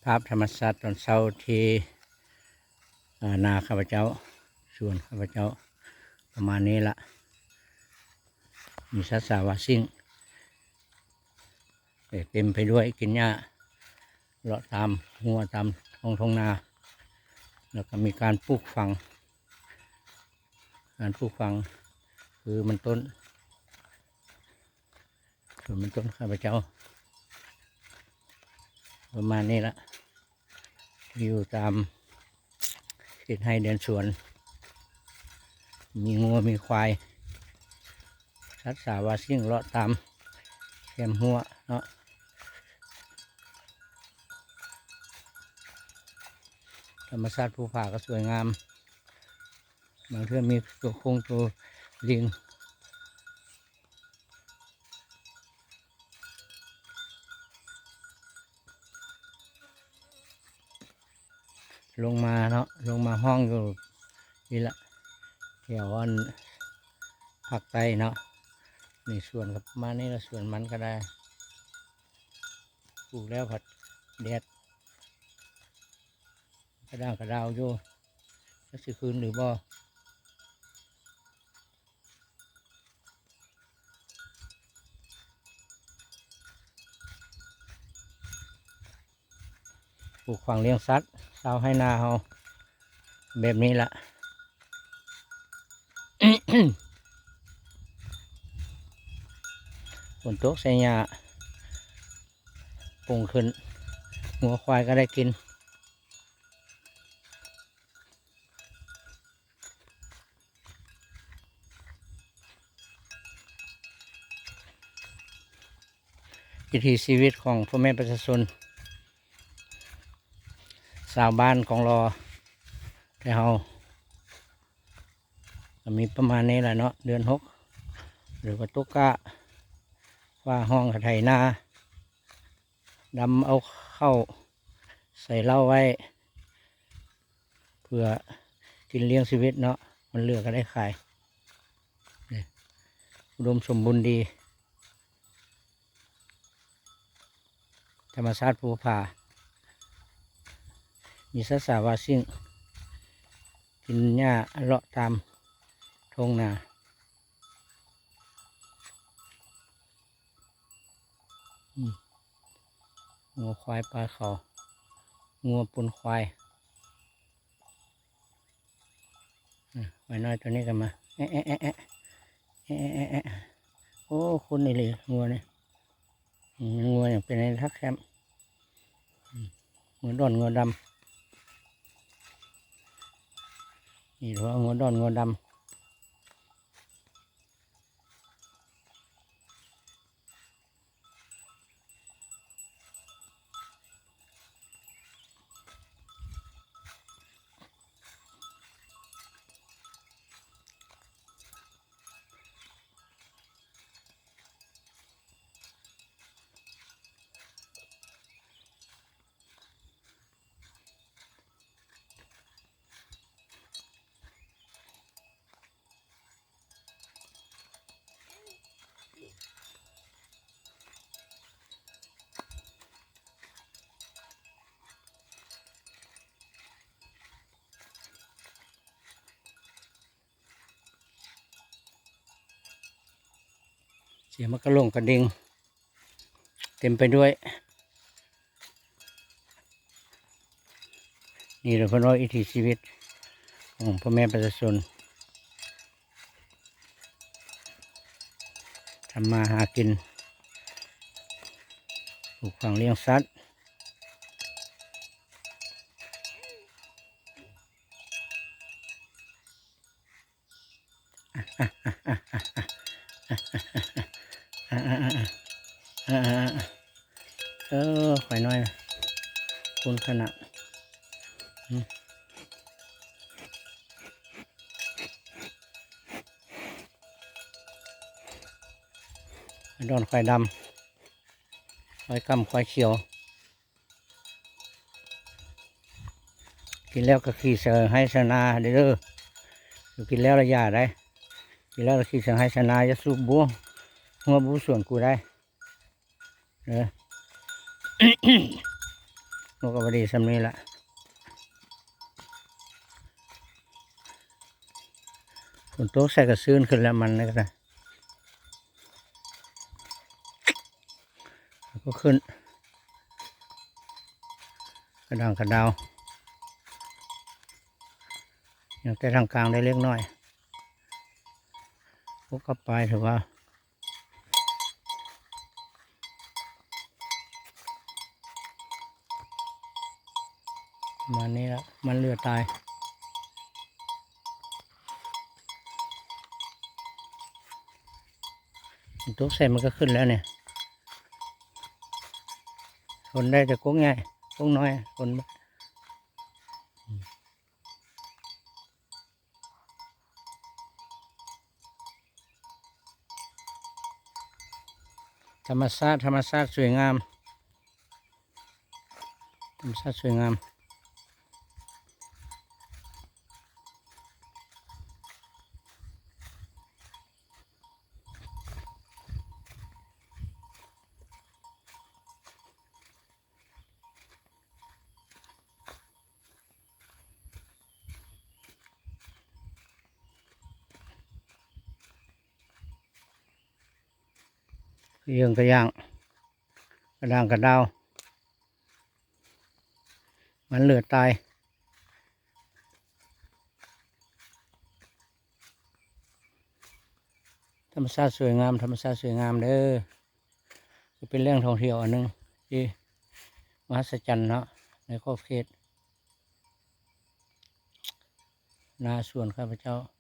ພາບທຳມະຊາດຕອນເຊົ້າທີ່ ເອີ ນາຂ້າພະເຈົ້າ ສວນຂ້າພະເຈົ້າ ປະມານນີ້ລະ. ມີສັດສາວາຊິງ ເຕັມໄປດ້ວຍກິນຫຍ້າ ເລາະຕາມຮົ້ວຕາມທ້ອງທົ່ງນາ ແລ້ວກໍມີການປູກຝັງ ການປູກຝັງຄືມັນຕົ້ນ ຄືມັນຕົ້ນຂ້າພະເຈົ້າ ປະມານນີ້ລະ. ຢູ່ຕາມເຂດໄຮ່ເດີ່ນສວນ ມີງົວມີຄວາຍ ສັດສາວາຊິງເລາະຕາມແຄມຮົ້ວເນາະ. ທຳມະຊາດພູຜາກໍສວຍງາມ ບາງເທື່ອມີຕົວຄົງຕົວລິງ ລົງມາເນາະ ລົງມາຮ້ອງຢູ່ນີ້ລະ ແຖວອັນພາກໃຕ້ເນາະ. ໃນສວນກໍປະມານນີ້ລະ ສວນມັນກໍໄດ້ ປູກແລ້ວພັດແດດກະດ້າງກະດາວຢູ່ ຈັກຊິຄືນຫຼືບໍ່. ປູກຝັງລ້ຽງສັດ ຊາວໄຮ່ນາເຮົາແບບນີ້ລະ. ຝົນຕົກໃສ່ຫຍ້າປົງຂຶ້ນ ງົວຄວາຍກໍໄດ້ກິນ. ວິຖີຊີວິດຂອງພໍ່ແມ່ປະຊາຊົນ ຊາວບ້ານຂອງລໍແຕ່ເຮົາ ກໍມີປະມານນີ້ລະເນາະ. ເດືອນຫົກ ຫຼືວ່າຕຸກກະ ຟ້າຮ້ອງກໍໄຖນາ ດຳເອົາເຂົ້າໃສ່ເລົ້າໄວ້ ເພື່ອກິນລ້ຽງຊີວິດເນາະ ມັນເຫຼືອກໍໄດ້ຂາຍ. ອຸດົມສົມບູນດີ ທຳມະຊາດພູຜາ ມີສັດສາວາຊິງກິນຫຍ້າເລາະຕາມທົ່ງນາ. ອືມ ງົວຄວາຍປາເຂົາ ງົວປົນຄວາຍ. ອາ ຄວາຍນ້ອຍຕົວນີ້ກໍມາ ແອະ ແອະ ແອະ ແອະ ແອະ ແອະ ແອະ. ໂອ້ ຄົນອີ່ຫຼີ ງົວນີ້. ອືມ ງົວຫຍັງເປັນອັນນີ້ຄັກແຄມ. ອືມ ງົວດອນ ງົວດຳ. ນີ້ເອີ້ນວ່າງົວດອນ ງົວດຳ. ສຽງໝາກກະລົງກະດິ່ງເຕັມໄປດ້ວຍ. ນີ້ແຫຼະເພິ່ນວ່າວິຖີຊີວິດຂອງພໍ່ແມ່ປະຊາຊົນ ທຳມາຫາກິນ ປູກຝັງລ້ຽງສັດ. ເອີ ຂ້ອຍນ້ອຍ ຄຸນຂະໜາດ ອືມ ດອນຄວາຍດຳ ຄວາຍກຳ ຄວາຍຂຽວ. ກິນແລ້ວກໍຂີ້ໃສ່ໄຮ່ໃສ່ນາເດີ ກິນແລ້ວລະຢ່າໄດ໋ ກິນແລ້ວລະຂີ້ໃສ່ໄຮ່ໃສ່ນາ ຢ່າສູບບຸ ຫົວບຸສວນກູໄດ໋ ເອີ. ມັນກໍບໍ່ດີສ່ຳນີ້ລະ. ຝົນຕົກໃສ່ກໍຊືນຂຶ້ນແລ້ວ ມັນນີ້ກໍໄດ້ ກໍຂຶ້ນກະດ່າງກະດາວ ຍັງແຕ່ທາງກາງໄດ້ເລັກນ້ອຍ. ໂອ້ ກັບປາຍຖືວ່າ ປະມານນີ້ລະ ມັນເຫຼືອຕາຍ. ຕົກໃສ່ມັນກໍຂຶ້ນແລ້ວນີ້ ທົນໄດ້ແຕ່ກົກໃຫຍ່ ກົກນ້ອຍ ທົນ. ທຳມະຊາດ ທຳມະຊາດສວຍງາມ ທຳມະຊາດສວຍງາມ. ກະເຢິງກະຢ່າງ ກະດ່າງກະດາວ ມັນເຫຼືອຕາຍ. ທຳມະຊາດສວຍງາມ ທຳມະຊາດສວຍງາມເດີ ກໍເປັນແຫຼ່ງທ່ອງທ່ຽວອັນໜຶ່ງທີ່ມະຫັດສະຈັນເນາະ ໃນຂອບເຂດນາສວນຂ້າພະເຈົ້າ.